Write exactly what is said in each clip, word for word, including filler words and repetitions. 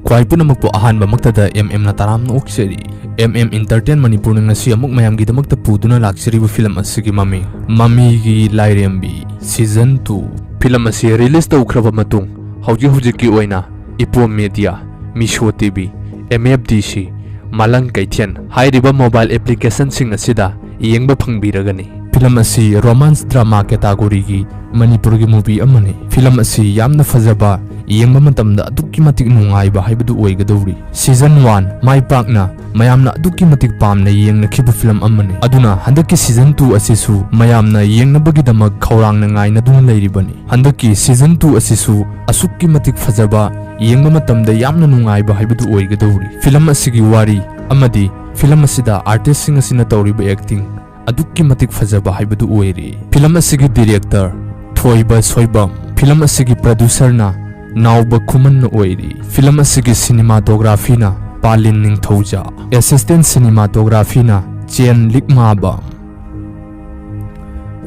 ꯈ꯭ꯋꯥꯏ ꯄꯨꯝꯅꯃꯛꯄꯨ ꯑꯍꯥꯟꯕꯃꯛꯇꯗ M M ꯅ ꯇꯔꯥꯝꯅ ꯑꯣꯛꯆꯔꯤ꯫ M M Entertain ꯃꯅꯤꯄꯨꯔꯅ ꯉꯁꯤ ꯑꯃꯨꯛ ꯃꯌꯥꯝꯒꯤꯗꯃꯛꯇ ꯄꯨꯗꯨꯅ ꯂꯥꯛꯆꯔꯤꯕ ꯐꯤꯂꯝ ꯑꯁꯤꯒꯤ ꯃꯃꯤꯡ ꯃꯃꯤꯒꯤ ꯂꯥꯏꯔꯦꯝꯕꯤ Season two꯫ ꯐꯤꯂꯝ ꯑꯁꯤ release ꯇꯧꯈ꯭ꯔꯕ ꯃꯇꯨꯡ ꯍꯧꯖꯤꯛ ꯍꯧꯖꯤꯛꯀꯤ ꯑꯣꯏꯅ ꯏꯄꯣꯝ Media, Meesho T V, M F D C, ꯃꯥꯂꯪ ꯀꯩꯊꯦꯜ ꯍꯥꯏꯔꯤꯕ mobile application ꯁꯤꯡ ꯑꯁꯤꯗ ꯌꯦꯡꯕ ꯐꯪꯕꯤꯔꯒꯅꯤ꯫ ꯐꯤꯂꯝ ꯑꯁꯤ romance drama category ꯒꯤ ꯃꯅꯤꯄꯨꯔꯒꯤ movie ꯑꯃꯅꯤ꯫ ꯐꯤꯂꯝ ꯑꯁꯤ ꯌꯥꯝꯅ ꯐꯖꯕ, ꯌꯦꯡꯕ ꯃꯇꯝꯗ ꯑꯗꯨꯛꯀꯤ ꯃꯇꯤꯛ ꯅꯨꯡꯉꯥꯏꯕ ꯍꯥꯏꯕꯗꯨ ꯑꯣꯏꯒꯗꯧꯔꯤ꯫ Season one ꯃꯥꯏ ꯄꯥꯛꯅ ꯃꯌꯥꯝꯅ ꯑꯗꯨꯛꯀꯤ ꯃꯇꯤꯛ ꯄꯥꯝꯅ ꯌꯦꯡꯅꯈꯤꯕ ꯐꯤꯂꯝ ꯑꯃꯅꯤ꯫ ꯑꯗꯨꯅ ꯍꯟꯗꯛꯀꯤ Season two ꯑꯁꯤꯁꯨ ꯃꯌꯥꯝꯅ ꯌꯦꯡꯅꯕꯒꯤꯗꯃꯛ ꯈꯧꯔꯥꯡꯅ ꯉꯥꯏꯅꯗꯨꯅ ꯂꯩꯔꯤꯕꯅꯤ꯫ ꯍꯟꯗꯛꯀꯤ Season two ꯑꯁꯤꯁꯨ ꯑꯁꯨꯛꯀꯤ ꯃꯇꯤꯛ ꯐꯖꯕ, ꯌꯦꯡꯕ ꯃꯇꯝꯗ ꯌꯥꯝꯅ ꯅꯨꯡꯉꯥꯏꯕ ꯍꯥꯏꯕꯗꯨ ꯑꯣꯏꯒꯗꯧꯔꯤ꯫ ꯐꯤꯂꯝ ꯑꯁꯤꯒꯤ ꯋꯥꯔꯤ ꯑꯃꯗꯤ ꯐꯤꯂꯝ ꯑꯁꯤꯗ artist ꯁꯤꯡ ꯑꯁꯤꯅ ꯇꯧꯔꯤꯕ acting ꯑꯗꯨꯛꯀꯤ ꯃꯇꯤꯛ ꯐꯖꯕ ꯍꯥꯏꯕꯗꯨ ꯑꯣꯏꯔꯤ꯫ ꯐꯤꯂꯝ ꯑꯁꯤꯒꯤ director ꯊꯣꯏꯕ ꯁꯣꯏꯕꯝ, ꯐꯤꯂꯝ ꯑꯁꯤꯒꯤ producer ꯅ ꯅꯥꯎꯕ ꯈꯨꯃꯟꯅ ꯑꯣꯏꯔꯤ꯫ ꯐꯤꯂꯝ ꯑꯁꯤꯒꯤ cinematography ꯅ ꯄꯥꯂꯤꯟ ꯅꯤꯡꯊꯧꯖ, assistant cinematography ꯅ ꯆꯦꯟ ꯂꯤꯛꯃꯥꯕꯝ꯫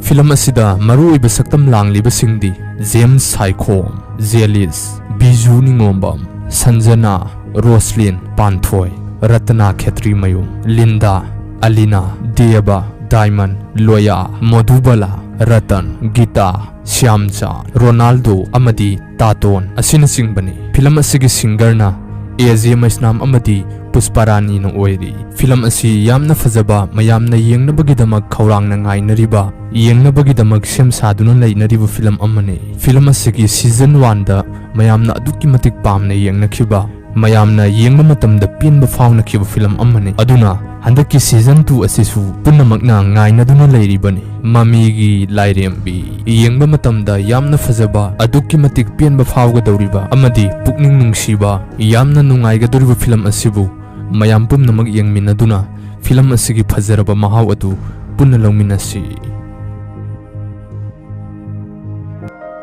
ꯐꯤꯂꯝ ꯑꯁꯤꯗ ꯃꯔꯨꯑꯣꯏꯕ ꯁꯛꯇꯝ ꯂꯥꯡꯂꯤꯕꯁꯤꯡꯗꯤ ꯖꯦꯝꯁ ꯁꯥꯏꯈꯣꯝ, ꯖꯦꯂꯤꯁ, ꯕꯤꯖꯨ ꯅꯤꯉꯣꯝꯕꯝ, ꯁꯟꯖꯅꯥ, ꯔꯣꯁꯂꯤꯟ ꯄꯥꯟꯊꯣꯏ, ꯔꯇꯅꯥ ꯈꯦꯇ꯭ꯔꯤꯃꯌꯨꯝ, ꯂꯤꯟꯗꯥ, ꯑꯂꯤꯅꯥ, ꯗꯦꯕ, ꯗꯥꯏꯃꯟ, ꯂꯣꯌꯥ, ꯃꯣꯙꯨꯕꯂꯥ, ꯔꯇꯟ, ꯒꯤꯇꯥ, ꯁ꯭ꯌꯥꯝꯆꯥꯟ, ꯔꯣꯅꯥꯜꯗꯣ ꯑꯃꯗꯤ ꯇꯥꯇꯣꯟ ꯑꯁꯤꯅꯆꯤꯡꯕꯅꯤ꯫ ꯐꯤꯂꯝ ꯑꯁꯤꯒꯤ singer ꯅ ꯑꯦ ꯖꯦ ꯃꯩꯁꯅꯥꯝ ꯑꯃꯗꯤ ꯄꯨꯁꯄꯥꯔꯥꯅꯤꯅ ꯑꯣꯏꯔꯤ꯫ ꯐꯤꯂꯝ ꯑꯁꯤ ꯌꯥꯝꯅ ꯐꯖꯕ, ꯃꯌꯥꯝꯅ ꯌꯦꯡꯅꯕꯒꯤꯗꯃꯛ ꯈꯧꯔꯥꯡꯅ ꯉꯥꯏꯅꯔꯤꯕ, ꯌꯦꯡꯅꯕꯒꯤꯗꯃꯛ ꯁꯦꯝ ꯁꯥꯗꯨꯅ ꯂꯩꯅꯔꯤꯕ ꯐꯤꯂꯝ ꯑꯃꯅꯤ꯫ ꯐꯤꯂꯝ ꯑꯁꯤꯒꯤ Season one ꯗ ꯃꯌꯥꯝꯅ ꯑꯗꯨꯛꯀꯤ ꯃꯇꯤꯛ ꯄꯥꯝꯅ ꯌꯦꯡꯅꯈꯤꯕ, ꯃꯌꯥꯝꯅ ꯌꯦꯡꯕ ꯃꯇꯝꯗ ꯄꯦꯟꯕ ꯐꯥꯎꯅꯈꯤꯕ ꯐꯤꯂꯝ ꯑꯃꯅꯤ꯫ ꯑꯗꯨꯅ ꯍꯟꯗꯛꯀꯤ Season two ꯑꯁꯤꯁꯨ ꯄꯨꯝꯅꯃꯛꯅ ꯉꯥꯏꯅꯗꯨꯅ ꯂꯩꯔꯤꯕꯅꯤ꯫ ꯃꯃꯤꯒꯤ ꯂꯥꯏꯔꯦꯝꯕꯤ꯫ ꯌꯦꯡꯕ ꯃꯇꯝꯗ ꯌꯥꯝꯅ ꯐꯖꯕ, ꯑꯗꯨꯛꯀꯤ ꯃꯇꯤꯛ ꯄꯦꯟꯕ ꯐꯥꯎꯒꯗꯧꯔꯤꯕ ꯑꯃꯗꯤ ꯄꯨꯛꯅꯤꯡ ꯅꯨꯡꯁꯤꯕ, ꯌꯥꯝꯅ ꯅꯨꯡꯉꯥꯏꯒꯗꯧꯔꯤꯕ ꯐꯤꯂꯝ ꯑꯁꯤꯕꯨ ꯃꯌꯥꯝ ꯄꯨꯝꯅꯃꯛ ꯌꯦꯡꯃꯤꯟꯅꯗꯨꯅ ꯐꯤꯂꯝ ꯑꯁꯤꯒꯤ ꯐꯖꯔꯕ ꯃꯍꯥꯎ ꯑꯗꯨ ꯄꯨꯟꯅ ꯂꯧꯃꯤꯟꯅꯁꯤ꯫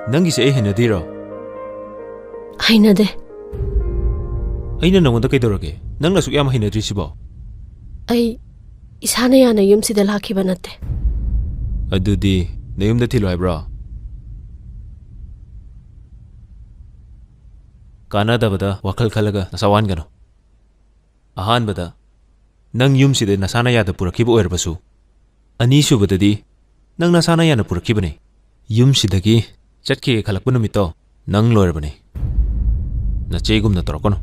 ꯅꯪꯒꯤꯁꯦ ꯑꯩ ꯍꯩꯅꯗꯦꯔꯣ? ꯍꯩꯅꯗꯦ꯫ ꯑꯩꯅ ꯅꯪꯉꯣꯟꯗ ꯀꯩꯗꯧꯔꯒꯦ? ꯅꯪꯅ ꯑꯁꯨꯛ ꯌꯥꯝ ꯍꯩꯅꯗ꯭ꯔꯤꯁꯤꯕꯣ? ꯑꯩ ꯏꯁꯥꯅ ꯌꯥꯅ ꯌꯨꯝꯁꯤꯗ ꯂꯥꯛꯈꯤꯕ ꯅꯠꯇꯦ꯫ ꯑꯗꯨꯗꯤ ꯅꯌꯨꯝꯗ ꯊꯤꯜꯂꯨ ꯍꯥꯏꯕ꯭ꯔꯣ? ꯀꯥꯟꯅꯗꯕꯗ ꯋꯥꯈꯜ ꯈꯜꯂꯒ ꯅꯁꯥ ꯋꯥꯍꯟꯒꯅꯨ꯫ ꯑꯍꯥꯟꯕꯗ, ꯅꯪ ꯌꯨꯝꯁꯤꯗ ꯅꯁꯥꯅ ꯌꯥꯗ ꯄꯨꯔꯛꯈꯤꯕ ꯑꯣꯏꯔꯕꯁꯨ, ꯑꯅꯤꯁꯨꯕꯗꯗꯤ, ꯅꯪ ꯅꯁꯥꯅ ꯌꯥꯅ ꯄꯨꯔꯛꯈꯤꯕꯅꯤ꯫ ꯌꯨꯝꯁꯤꯗꯒꯤ ꯆꯠꯈꯤꯒꯦ ꯈꯜꯂꯛꯄ ꯅꯨꯃꯤꯠꯇꯣ ꯅꯪ ꯂꯣꯏꯔꯕꯅꯤ꯫ ꯅꯆꯦꯒꯨꯝꯅ ꯇꯧꯔꯛꯀꯅꯨ꯫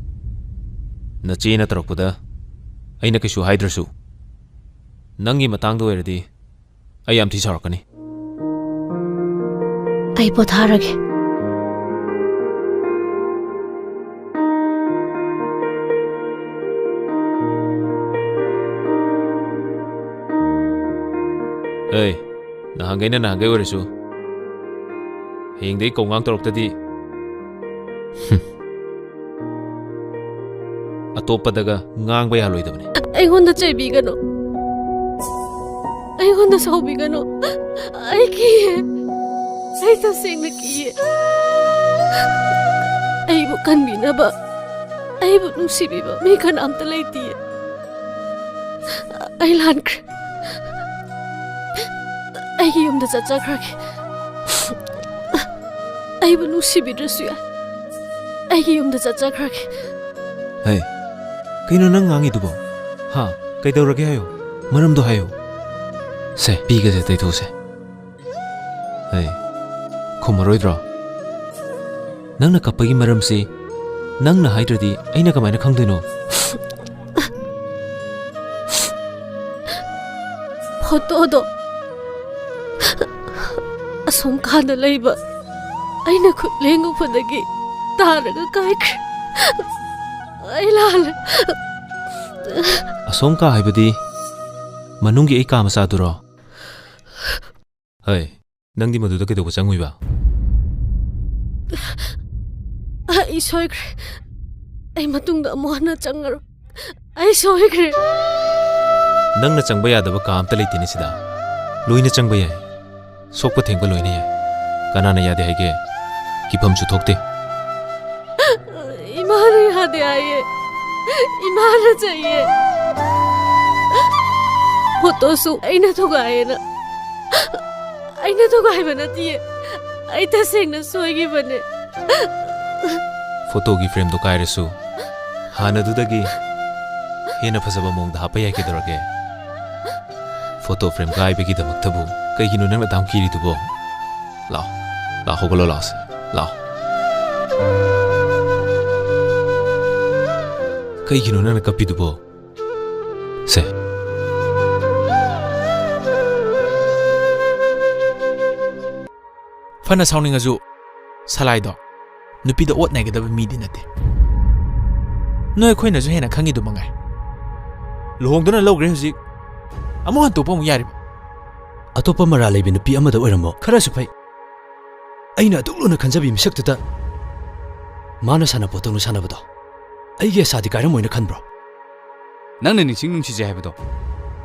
ꯅꯆꯦꯅ ꯇꯧꯔꯛꯄꯗ ꯑꯩꯅ ꯀꯩꯁꯨ ꯍꯥꯏꯗ꯭ꯔꯁꯨ, ꯅꯪꯒꯤ ꯃꯇꯥꯡꯗ ꯑꯣꯏꯔꯗꯤ ꯑꯩ ꯌꯥꯝ ꯊꯤ ꯁꯥꯎꯔꯛꯀꯅꯤ꯫ ꯑꯩ ꯄꯣꯊꯥꯔꯒꯦ꯫ ꯑꯦ, ꯅꯍꯥꯟꯈꯩꯅ ꯅꯍꯥꯟꯈꯩ ꯑꯣꯏꯔꯁꯨ, ꯍꯌꯦꯡꯗꯒꯤ ꯀꯧꯉꯥꯡ ꯇꯧꯔꯛꯇꯗꯤ, ꯍꯨꯝ, ꯑꯇꯣꯞꯄꯗꯒ ꯉꯥꯡꯕ ꯌꯥꯍꯜꯂꯣꯏꯗꯕꯅꯤ꯫ ꯑꯩꯉꯣꯟꯗ ꯆꯩꯕꯤꯒꯅꯨ꯫ ꯑꯩꯉꯣꯟꯗ ꯁꯥꯎꯕꯤꯒꯅꯨ꯫ ꯑꯩ ꯀꯤꯌꯦ꯫ ꯑꯩ ꯇꯁꯦꯡꯅ ꯀꯤꯌꯦ꯫ ꯑꯩꯕꯨ ꯀꯟꯕꯤꯅꯕ, ꯑꯩꯕꯨ ꯅꯨꯡꯁꯤꯕꯤꯕ ꯃꯤ ꯀꯅꯥꯝꯇ ꯂꯩꯇꯤꯌꯦ꯫ ꯑꯩ ꯂꯥꯟꯈ꯭ꯔꯦ꯫ ꯑꯩꯒꯤ ꯌꯨꯝꯗ ꯆꯠꯆꯈ꯭ꯔꯒꯦ꯫ ꯑꯩꯕꯨ ꯅꯨꯡꯁꯤꯕꯤꯗ꯭ꯔꯁꯨ ꯌꯥꯏ꯫ ꯑꯩꯒꯤ ꯌꯨꯝꯗ ꯆꯠꯆꯈ꯭ꯔꯒꯦ꯫ ꯍꯦ, ꯀꯩꯅꯣ ꯅꯪ ꯉꯥꯡꯉꯤꯗꯨꯕꯣ? ꯍꯥ? ꯀꯩꯗꯧꯔꯒꯦ ꯍꯥꯏꯌꯣ? ꯃꯔꯝꯗꯣ ꯍꯥꯏꯌꯣ꯫ ꯁꯦ, ꯄꯤꯒꯁꯦ ꯇꯩꯊꯣꯛꯁꯦ꯫ ꯍꯦ, ꯈꯨꯝꯃꯔꯣꯏꯗ꯭ꯔꯣ? ꯅꯪꯅ ꯀꯞꯄꯒꯤ ꯃꯔꯝꯁꯤ ꯅꯪꯅ ꯍꯥꯏꯗ꯭ꯔꯗꯤ ꯑꯩꯅ ꯀꯃꯥꯏꯅ ꯈꯪꯗꯣꯏꯅꯣ? ꯐꯣꯇꯣꯗꯣ ꯑꯁꯣꯝ ꯀꯥꯗ ꯂꯩꯕ ꯑꯩꯅ ꯈꯨꯠ ꯂꯦꯡꯉꯨꯕꯗꯒꯤ ꯇꯥꯔꯒ ꯀꯥꯏꯈ꯭ꯔꯦ꯫ ꯑꯩ ꯂꯥꯜꯂꯦ꯫ ꯑꯁꯣꯝ ꯀꯥ ꯍꯥꯏꯕꯗꯤ ꯃꯅꯨꯡꯒꯤ ꯑꯩ ꯀꯥ ꯃꯆꯥꯗꯨꯔꯣ? ꯍꯩ, ꯅꯪꯗꯤ ꯃꯗꯨꯗ ꯀꯩꯗꯧꯕ ꯆꯪꯉꯨꯏꯕ? ꯑꯩ ꯁꯣꯏꯈ꯭ꯔꯦ꯫ ꯑꯩ ꯃꯇꯨꯡꯗ ꯑꯃꯨꯛ ꯍꯟꯅ ꯆꯪꯉꯔꯣꯏ꯫ ꯑꯩ ꯁꯣꯏꯈ꯭ꯔꯦ꯫ ꯅꯪꯅ ꯆꯪꯕ ꯌꯥꯗꯕ ꯀꯥ ꯑꯝꯇ ꯂꯩꯇꯦꯅꯦ ꯁꯤꯗ꯫ ꯂꯣꯏꯅ ꯆꯪꯕ ꯌꯥꯏ꯫ ꯁꯣꯛꯄ ꯊꯦꯡꯕ ꯂꯣꯏꯅ ꯌꯥꯏ꯫ ꯀꯅꯥꯅ ꯌꯥꯗꯦ ꯍꯥꯏꯒꯦ? ꯀꯤꯐꯝꯁꯨ ꯊꯣꯛꯇꯦ꯫ ꯏꯃꯥꯅ ꯌꯥꯗꯦ ꯍꯥꯏꯌꯦ꯫ ꯏꯃꯥꯅ ꯆꯩꯌꯦ꯫ ꯐꯣꯇꯣꯁꯨ ꯑꯩꯅ ꯊꯨꯒꯥꯏꯌꯦꯅ꯫ ꯑꯩꯅ ꯊꯨꯒꯥꯏꯕ ꯅꯠꯇꯤꯌꯦ꯫ ꯑꯩ ꯇꯁꯦꯡꯅ ꯁꯣꯏꯈꯤꯕꯅꯦ꯫ ꯐꯣꯇꯣꯒꯤ ꯐ꯭ꯔꯦꯝꯗꯣ ꯀꯥꯏꯔꯁꯨ ꯍꯥꯟꯅꯗꯨꯗꯒꯤ ꯍꯦꯟꯅ ꯐꯖꯕ ꯃꯑꯣꯡꯗ ꯍꯥꯞꯄ ꯌꯥꯏ, ꯀꯩꯗꯧꯔꯒꯦ? ꯐꯣꯇꯣ ꯐ꯭ꯔꯦꯝ ꯀꯥꯏꯕꯒꯤꯗꯃꯛꯇꯕꯨ ꯀꯩꯒꯤꯅꯣ ꯅꯪꯅ ꯗꯥꯝ ꯀꯤꯔꯤꯗꯨꯕꯣ? ꯂꯥꯛꯑꯣ, ꯂꯥꯛꯑꯣ, ꯍꯧꯒꯠꯂꯣ, ꯂꯥꯛꯑꯣꯁꯦ, ꯂꯥꯛꯑꯣ꯫ ꯀꯩꯒꯤꯅꯣ ꯅꯪꯅ ꯀꯞꯄꯤꯗꯨꯕꯣ? ꯁꯦ꯫ ꯐꯅ ꯁꯥꯎꯅꯤꯡꯉꯁꯨ ꯁꯂꯥꯏꯗꯣ ꯅꯨꯄꯤꯗ ꯑꯣꯠ ꯅꯩꯒꯗꯕ ꯃꯤꯗꯤ ꯅꯠꯇꯦ꯫ ꯅꯣꯏ ꯑꯩꯈꯣꯏꯅꯁꯨ ꯍꯦꯟꯅ ꯈꯪꯉꯤꯗꯨ ꯃꯉꯥꯏ꯫ ꯂꯨꯍꯣꯡꯗꯨꯅ ꯂꯧꯈ꯭ꯔꯦ ꯍꯧꯖꯤꯛ꯫ ꯑꯃꯨꯛ ꯍꯟꯇꯣꯛꯄ ꯑꯃꯨꯛ ꯌꯥꯔꯤꯕ? ꯑꯇꯣꯞꯄ ꯃꯔꯥꯜ ꯂꯩꯕꯤ ꯅꯨꯄꯤ ꯑꯃꯗ ꯑꯣꯏꯔꯝꯃꯣ, ꯈꯔꯁꯨ ꯐꯩ꯫ ꯑꯩꯅ ꯑꯗꯨꯛ ꯂꯨꯅ ꯈꯟꯖꯕꯤ ꯃꯤꯁꯛꯇꯨꯗ ꯃꯥꯅ ꯁꯥꯟꯅꯄꯣꯠꯇꯧꯅ ꯁꯥꯟꯅꯕꯗꯣ ꯑꯩꯒꯤ ꯑꯁꯥꯗꯤ ꯀꯥꯏꯔꯝꯃꯣꯏꯅ ꯈꯟꯕ꯭ꯔꯣ? ꯅꯪꯅ ꯅꯤꯡꯁꯤꯡ ꯅꯨꯡꯁꯤꯖꯩ ꯍꯥꯏꯕꯗꯣ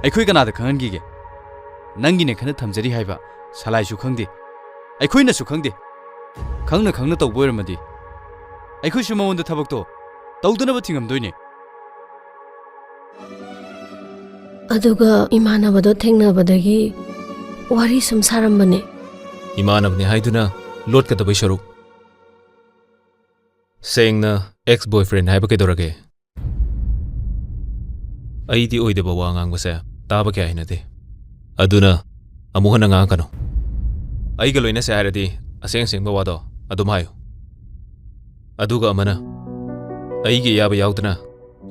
ꯑꯩꯈꯣꯏ ꯀꯅꯥꯗ ꯈꯪꯍꯟꯈꯤꯒꯦ? ꯅꯪꯒꯤꯅꯦ ꯈꯟꯅ ꯊꯝꯖꯔꯤ ꯍꯥꯏꯕ ꯁꯂꯥꯏꯁꯨ ꯈꯪꯗꯦ, ꯑꯩꯈꯣꯏꯅꯁꯨ ꯈꯪꯗꯦ꯫ ꯈꯪꯅ ꯈꯪꯅ ꯇꯧꯕ ꯑꯣꯏꯔꯝꯃꯗꯤ ꯑꯩꯈꯣꯏꯁꯨ ꯃꯉꯣꯟꯗ ꯊꯕꯛꯇꯣ ꯇꯧꯗꯅꯕ ꯊꯤꯡꯉꯝꯗꯣꯏꯅꯦ꯫ ꯑꯗꯨꯒ ꯏꯃꯥꯟꯅꯕꯗꯣ ꯊꯦꯡꯅꯕꯗꯒꯤ ꯋꯥꯔꯤ ꯁꯨꯝ ꯁꯥꯔꯝꯕꯅꯦ꯫ ꯏꯃꯥꯟꯅꯕꯅꯦ ꯍꯥꯏꯗꯨꯅ ꯂꯣꯠꯀꯗꯕꯩ ꯁꯔꯨꯛ, ꯁꯦꯡꯅ ex boyfriend ꯍꯥꯏꯕ ꯀꯩꯗꯧꯔꯒꯦ? ꯑꯩꯗꯤ ꯑꯣꯏꯗꯕ ꯋꯥ ꯉꯥꯡꯕꯁꯦ ꯇꯥꯕ ꯀꯌꯥ ꯍꯩꯅꯗꯦ꯫ ꯑꯗꯨꯅ ꯑꯃꯨꯛ ꯍꯟꯅ ꯉꯥꯡꯉꯛꯀꯅꯨ꯫ ꯑꯩꯒ ꯂꯣꯏꯅꯁꯦ ꯍꯥꯏꯔꯗꯤ ꯑꯁꯦꯡ ꯑꯁꯦꯡꯕ ꯋꯥꯗꯣ ꯑꯗꯨꯝ ꯍꯥꯏꯌꯨ꯫ ꯑꯗꯨꯒ ꯑꯃꯅ, ꯑꯩꯒꯤ ꯑꯌꯥꯕ ꯌꯥꯎꯗꯅ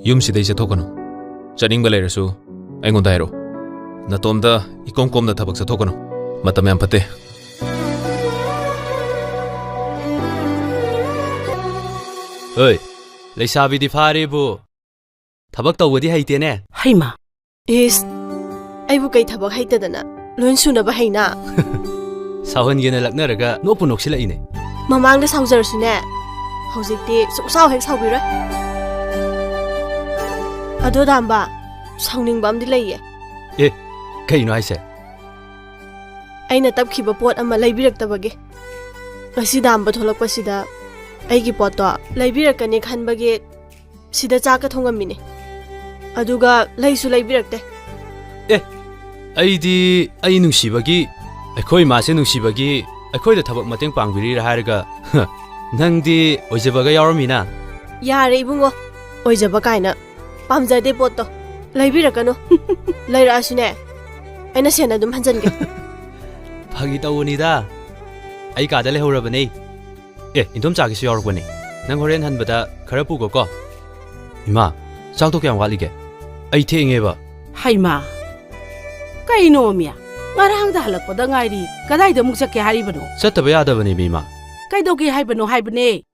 ꯌꯨꯝꯁꯤꯗꯩ ꯆꯠꯊꯣꯛꯀꯅꯨ꯫ ꯆꯠꯅꯤꯡꯕ ꯂꯩꯔꯁꯨ ꯑꯩꯉꯣꯟꯗ ꯍꯥꯏꯔꯛꯑꯣ꯫ ꯅꯇꯣꯝꯇ ꯏꯀꯣꯝ ꯀꯣꯝꯅ ꯊꯕꯛ ꯆꯠꯊꯣꯛꯀꯅꯨ꯫ ꯃꯇꯝ ꯌꯥꯝ ꯐꯠꯇꯦ꯫ ꯍꯣꯏ, ꯂꯩꯁꯥꯕꯤꯗꯤ ꯐꯥꯔꯦꯕꯨ ꯊꯕꯛ ꯇꯧꯕꯗꯤ ꯍꯩꯇꯦꯅꯦ꯫ ꯍꯩꯃꯥ! ꯏꯁ, ꯑꯩꯕꯨ ꯀꯩ ꯊꯕꯛ ꯍꯩꯇꯗꯅ? ꯂꯣꯏ ꯁꯨꯅꯕ ꯍꯩꯅ꯫ ꯁꯥꯎꯍꯟꯒꯦꯅ ꯂꯛꯅꯔꯒ ꯅꯣꯛꯄꯨ ꯅꯣꯛꯁꯤꯜꯂꯛꯏꯅꯦ꯫ ꯃꯃꯥꯡꯗ ꯁꯥꯎꯖꯔꯁꯨꯅꯦ, ꯍꯧꯖꯤꯛꯇꯤ ꯁꯨꯡꯁꯥꯎ ꯍꯦꯛ ꯁꯥꯎꯕꯤꯔꯣꯏ꯫ ꯑꯗꯣ ꯗꯥꯝꯕ, ꯁꯥꯎꯅꯤꯡꯕ ꯑꯃꯗꯤ ꯂꯩꯌꯦ꯫ ꯑꯦ, ꯀꯩꯅꯣ ꯍꯥꯏꯁꯦ? ꯑꯩꯅ ꯇꯞꯈꯤꯕ ꯄꯣꯠ ꯑꯃ ꯂꯩꯕꯤꯔꯛꯇꯕꯒꯤ꯫ ꯉꯁꯤ ꯗꯥꯝꯕ ꯊꯣꯛꯂꯛꯄꯁꯤꯗ ꯑꯩꯒꯤ ꯄꯣꯠꯇꯣ ꯂꯩꯕꯤꯔꯛꯀꯅꯤ ꯈꯟꯕꯒꯤ ꯁꯤꯗ ꯆꯥꯛꯀ ꯊꯣꯡꯉꯝꯃꯤꯅꯦ꯫ ꯑꯗꯨꯒ ꯂꯩꯁꯨ ꯂꯩꯕꯤꯔꯛꯇꯦ꯫ ꯑꯦ, ꯑꯩꯗꯤ ꯑꯩ ꯅꯨꯡꯁꯤꯕꯒꯤ, ꯑꯩꯈꯣꯏ ꯏꯃꯥꯁꯦ ꯅꯨꯡꯁꯤꯕꯒꯤ ꯑꯩꯈꯣꯏꯗ ꯊꯕꯛ ꯃꯇꯦꯡ ꯄꯥꯡꯕꯤꯔꯤꯔꯥ ꯍꯥꯏꯔꯒ, ꯅꯪꯗꯤ ꯑꯣꯏꯖꯕꯒ ꯌꯥꯎꯔꯝꯃꯤꯅ? ꯌꯥꯔꯦ ꯏꯕꯨꯡꯉꯣ, ꯑꯣꯏꯖꯕ ꯀꯥꯏꯅ꯫ ꯄꯥꯝꯖꯗꯦ ꯄꯣꯠꯇꯣ꯫ ꯂꯩꯕꯤꯔꯛꯀꯅꯨ꯫ ꯂꯩꯔꯛꯑꯁꯨꯅꯦ, ꯑꯩꯅ ꯁꯦꯟ ꯑꯗꯨꯝ ꯍꯟꯖꯟꯒꯦ꯫ ꯐꯥꯒꯤ ꯇꯧꯕꯅꯤꯗ꯫ ꯑꯩ ꯀꯥꯗ ꯂꯩꯍꯧꯔꯕꯅꯦ꯫ ꯑꯦ, ꯏꯟꯗꯣꯝꯆꯥꯒꯤꯁꯨ ꯌꯥꯎꯔꯛꯄꯅꯦ꯫ ꯅꯪ ꯍꯣꯔꯦꯟ ꯍꯟꯕꯗ ꯈꯔ ꯄꯨꯒꯣꯀꯣ꯫ ꯏꯃꯥ, ꯆꯥꯛꯇꯣ ꯀꯌꯥꯝ ꯋꯥꯠꯂꯤꯒꯦ? ꯑꯩ ꯊꯦꯡꯉꯦꯕ꯫ ꯍꯩꯃꯥ, ꯀꯩꯅꯣꯃꯤ? ꯉꯔꯥꯡꯗ ꯍꯜꯂꯛꯄꯗ ꯉꯥꯏꯔꯤ꯫ ꯀꯗꯥꯏꯗ ꯑꯃꯨꯛ ꯆꯠꯀꯦ ꯍꯥꯏꯔꯤꯕꯅꯣ? ꯆꯠꯇꯕ ꯌꯥꯗꯕꯅꯦꯃꯤ, ꯏꯃꯥ꯫ ꯀꯩꯗꯧꯒꯦ ꯍꯥꯏꯕꯅꯣ ꯍꯥꯏꯕꯅꯦ?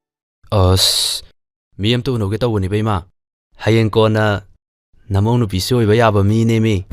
ꯑꯁ, ꯃꯤ ꯑꯝꯇ ꯎꯅꯧꯒꯦ ꯇꯧꯕꯅꯦꯕ, ꯏꯃꯥ꯫ ꯍꯌꯦꯡ ꯀꯣꯟꯅ ꯅꯃꯧ ꯅꯨꯄꯤꯁꯨ ꯑꯣꯏꯕ ꯌꯥꯕ ꯃꯤꯅꯦꯃꯤ꯫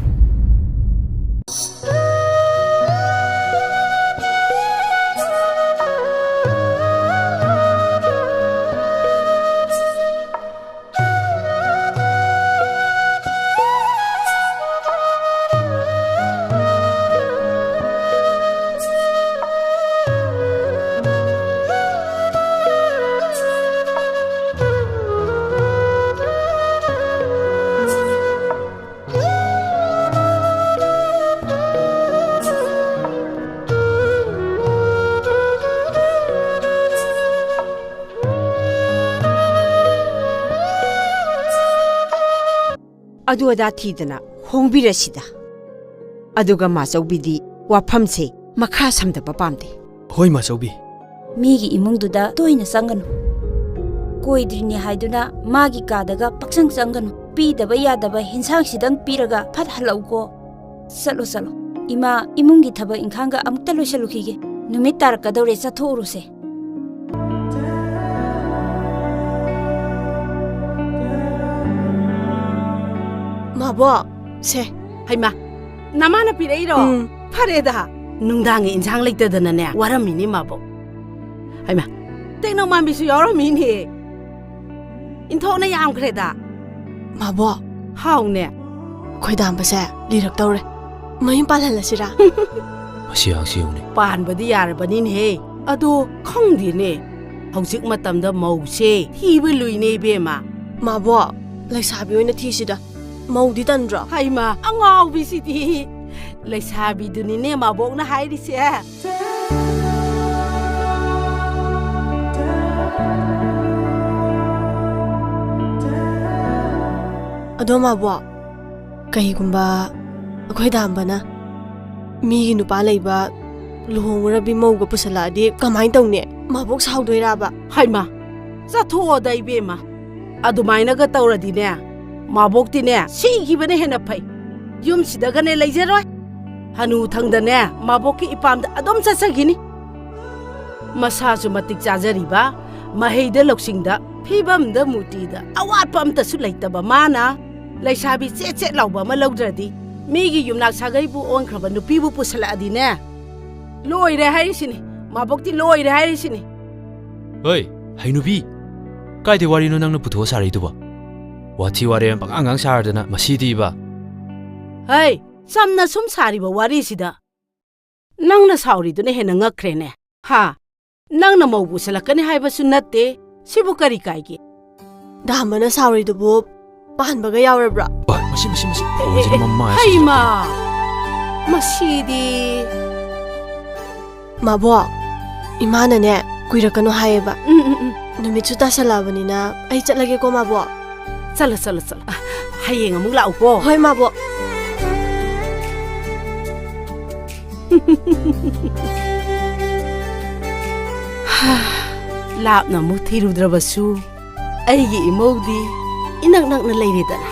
ꯑꯗꯨ ꯑꯗꯥ ꯊꯤꯗꯅ ꯍꯣꯡꯕꯤꯔꯁꯤꯗ꯫ ꯑꯗꯨꯒ ꯃꯥꯆꯧꯕꯤꯗꯤ ꯋꯥꯐꯝꯁꯦ ꯃꯈꯥ ꯁꯝꯊꯕ ꯄꯥꯝꯗꯦ꯫ ꯍꯣꯏ, ꯃꯥꯆꯧꯕꯤ꯫ ꯃꯤꯒꯤ ꯏꯃꯨꯡꯗꯨꯗ ꯇꯣꯏꯅ ꯆꯪꯒꯅꯨ꯫ ꯀꯣꯏꯗ꯭ꯔꯤꯅꯦ ꯍꯥꯏꯗꯨꯅ ꯃꯥꯒꯤ ꯀꯥꯗꯒ ꯄꯛꯆꯪ ꯆꯪꯒꯅꯨ꯫ ꯄꯤꯗꯕ ꯌꯥꯗꯕ ꯍꯤꯟꯁꯥꯡꯁꯤꯗꯪ ꯄꯤꯔꯒ ꯐꯠ ꯍꯜꯂꯛꯎꯀꯣ꯫ ꯆꯠꯂꯣ, ꯆꯠꯂꯣ꯫ ꯏꯃꯥ, ꯏꯃꯨꯡꯒꯤ ꯊꯕꯛ ꯏꯪꯈꯥꯡꯒ ꯑꯃꯨꯛꯇ ꯂꯣꯏꯁꯤꯜꯂꯨꯈꯤꯒꯦ꯫ ꯅꯨꯃꯤꯠ ꯇꯥꯔꯛꯀꯗꯧꯔꯦ, ꯆꯠꯊꯣꯛꯎꯔꯨꯁꯦ꯫ ꯃꯥꯕꯣꯛ, ꯁꯦ꯫ ꯍꯩꯃꯥ, ꯅꯃꯥꯅ ꯄꯤꯔꯛꯏꯔꯣ? ꯎꯝ꯫ ꯐꯔꯦꯗ, ꯅꯨꯡꯗꯥꯡꯒꯤ ꯏꯟꯁꯥꯡ ꯂꯩꯇꯗꯅꯅꯦ, ꯋꯥꯔꯝꯃꯤꯅꯤ ꯃꯥꯕꯣꯛ꯫ ꯍꯩꯃꯥ, ꯇꯦꯛꯅꯧ ꯃꯥꯟꯕꯤꯁꯨ ꯌꯥꯎꯔꯝꯃꯤꯅꯦ꯫ ꯏꯟꯊꯣꯛꯅ ꯌꯥꯝꯈ꯭ꯔꯦꯗ꯫ ꯃꯥꯕꯣꯛ꯫ ꯍꯥꯎꯅꯦ꯫ ꯈꯣꯏꯗꯥꯝꯕꯁꯦ ꯂꯤꯔꯛꯇꯧꯔꯦ꯫ ꯃꯌꯨꯝ ꯄꯥꯜꯍꯜꯂꯁꯤꯔꯥ? ꯃꯁꯤ ꯑꯉꯥꯡꯁꯤ ꯌꯦꯡꯉꯨꯅꯦ꯫ ꯄꯥꯟꯕꯗꯤ ꯌꯥꯔꯕꯅꯤꯅꯦꯍꯦ꯫ ꯑꯗꯣ ꯈꯪꯗꯦꯅꯦ꯫ ꯍꯧꯖꯤꯛ ꯃꯇꯝꯗ ꯃꯧꯁꯦ ꯊꯤꯕ ꯂꯨꯏꯅꯦ ꯏꯕꯦꯝꯃ꯫ ꯃꯥꯕꯣꯛ, ꯂꯩꯁꯥꯕꯤ ꯑꯣꯏꯅ ꯊꯤꯁꯤꯗ꯫ ꯃꯧꯗꯤ ꯇꯟꯗ꯭ꯔꯣ? ꯍꯩꯃꯥ, ꯑꯉꯥꯎꯕꯤꯁꯤꯗꯤ꯫ ꯂꯩꯁꯥꯕꯤꯗꯨꯅꯤꯅꯦ ꯃꯥꯕꯣꯛꯅ ꯍꯥꯏꯔꯤꯁꯦ꯫ ꯑꯗꯣ ꯃꯥꯕꯣꯛ, ꯀꯩꯒꯨꯝꯕ ꯑꯩꯈꯣꯏ ꯗꯥꯝꯕꯅ ꯃꯤꯒꯤ ꯅꯨꯄꯥ ꯂꯩꯕ ꯂꯨꯍꯣꯡꯉꯨꯔꯕꯤ ꯃꯧꯒ ꯄꯨꯁꯜꯂꯛꯑꯗꯤ ꯀꯃꯥꯏꯅ ꯇꯧꯅꯤ? ꯃꯥꯕꯣꯛ ꯁꯥꯎꯗꯣꯏꯔꯕ? ꯍꯩꯃꯥ, ꯆꯠꯊꯣꯛꯑꯣꯗ ꯏꯕꯦꯝꯃ꯫ ꯑꯗꯨꯃꯥꯏꯅꯒ ꯇꯧꯔꯗꯤꯅꯦ, ꯃꯥꯕꯣꯛꯇꯤꯅꯦ ꯁꯤꯈꯤꯕꯅ ꯍꯦꯟꯅ ꯐꯩ꯫ ꯌꯨꯝꯁꯤꯗꯒꯅꯦ ꯂꯩꯖꯔꯣꯏ꯫ ꯍꯅꯨ ꯊꯪꯗꯅꯦ ꯃꯥꯕꯣꯛꯀꯤ ꯏꯄꯥꯝꯗ ꯑꯗꯨꯝ ꯆꯠꯆꯈꯤꯅꯤ꯫ ꯃꯁꯥꯁꯨ ꯃꯇꯤꯛ ꯆꯥꯖꯔꯤꯕ, ꯃꯍꯩꯗ ꯂꯧꯁꯤꯡꯗ, ꯐꯤꯕꯝꯗ ꯃꯨꯇꯤꯗ ꯑꯋꯥꯠꯄ ꯑꯝꯇꯁꯨ ꯂꯩꯇꯕ ꯃꯥꯅ ꯂꯩꯁꯥꯕꯤ ꯆꯦꯠ ꯆꯦꯠ ꯂꯥꯎꯕ ꯑꯃ ꯂꯧꯗ꯭ꯔꯗꯤ, ꯃꯤꯒꯤ ꯌꯨꯝꯅꯥꯛ ꯁꯥꯒꯩꯕꯨ ꯑꯣꯟꯈ꯭ꯔꯕ ꯅꯨꯄꯤꯕꯨ ꯄꯨꯁꯜꯂꯛꯑꯗꯤꯅꯦ, ꯂꯣꯏꯔꯦ ꯍꯥꯏꯔꯤꯁꯤꯅꯤ, ꯃꯥꯕꯣꯛꯇꯤ ꯂꯣꯏꯔꯦ ꯍꯥꯏꯔꯤꯁꯤꯅꯤ꯫ ꯍꯩ, ꯍꯩꯅꯨꯕꯤ, ꯀꯥꯏꯗꯩ ꯋꯥꯔꯤꯅꯣ ꯅꯪꯅ ꯄꯨꯊꯣꯛꯑ ꯁꯥꯔꯛꯏꯗꯨꯕꯣ? ꯋꯥꯊꯤ ꯋꯥꯔꯦꯝ ꯄꯉꯥꯡ ꯉꯥꯡ ꯁꯥꯔꯗꯅ ꯃꯁꯤꯗꯤꯕ꯫ ꯍꯩ, ꯆꯝꯅ ꯁꯨꯝ ꯁꯥꯔꯤꯕ ꯋꯥꯔꯤꯁꯤꯗ ꯅꯪꯅ ꯁꯥꯎꯔꯤꯗꯨꯅ ꯍꯦꯟꯅ ꯉꯛꯈ꯭ꯔꯦꯅꯦ꯫ ꯍꯥ? ꯅꯪꯅ ꯃꯧ ꯄꯨꯁꯜꯂꯛꯀꯅꯤ ꯍꯥꯏꯕꯁꯨ ꯅꯠꯇꯦ꯫ ꯁꯤꯕꯨ ꯀꯔꯤ ꯀꯥꯏꯒꯦ? ꯗꯥꯝꯕꯅ ꯁꯥꯎꯔꯤꯗꯨꯕꯨ ꯄꯥꯟꯕꯒ ꯌꯥꯎꯔꯕ꯭ꯔꯣ? ꯑꯣꯏ, ꯃꯁꯤ, ꯃꯁꯤ, ꯃꯁꯤ, ꯐꯣꯟꯁꯤꯅ ꯃꯃꯥꯏ ꯍꯩꯃꯥ! ꯁꯤꯖꯤꯜꯂꯛꯇꯅ꯫ ꯃꯁꯤꯗꯤ꯫ ꯃꯥꯕꯣꯛ, ꯏꯃꯥꯅꯅꯦ ꯀꯨꯏꯔꯛꯀꯅꯨ ꯍꯥꯏꯌꯦꯕ꯫ ꯎꯝ, ꯎꯝ, ꯎꯝ꯫ ꯅꯨꯃꯤꯠꯁꯨ ꯇꯥꯁꯜꯂꯛꯑꯕꯅꯤꯅ ꯑꯩ ꯆꯠꯂꯒꯦꯀꯣ, ꯃꯥꯕꯣꯛ꯫ ꯆꯠꯂꯣ, ꯆꯠꯂꯣ, ꯆꯠꯂꯣ꯫ ꯍꯌꯦꯡ ꯑꯃꯨꯛ ꯂꯥꯛꯎꯀꯣ꯫ ꯍꯣꯏ, ꯃꯥꯕꯣꯛ꯫ ꯂꯥꯞꯅ ꯑꯃꯨꯛ ꯊꯤꯔꯨꯗ꯭ꯔꯕꯁꯨ, ꯑꯩꯒꯤ ꯏꯃꯧꯗꯤ ꯏꯅꯛ ꯅꯛꯅ ꯂꯩꯔꯦꯗꯅ꯫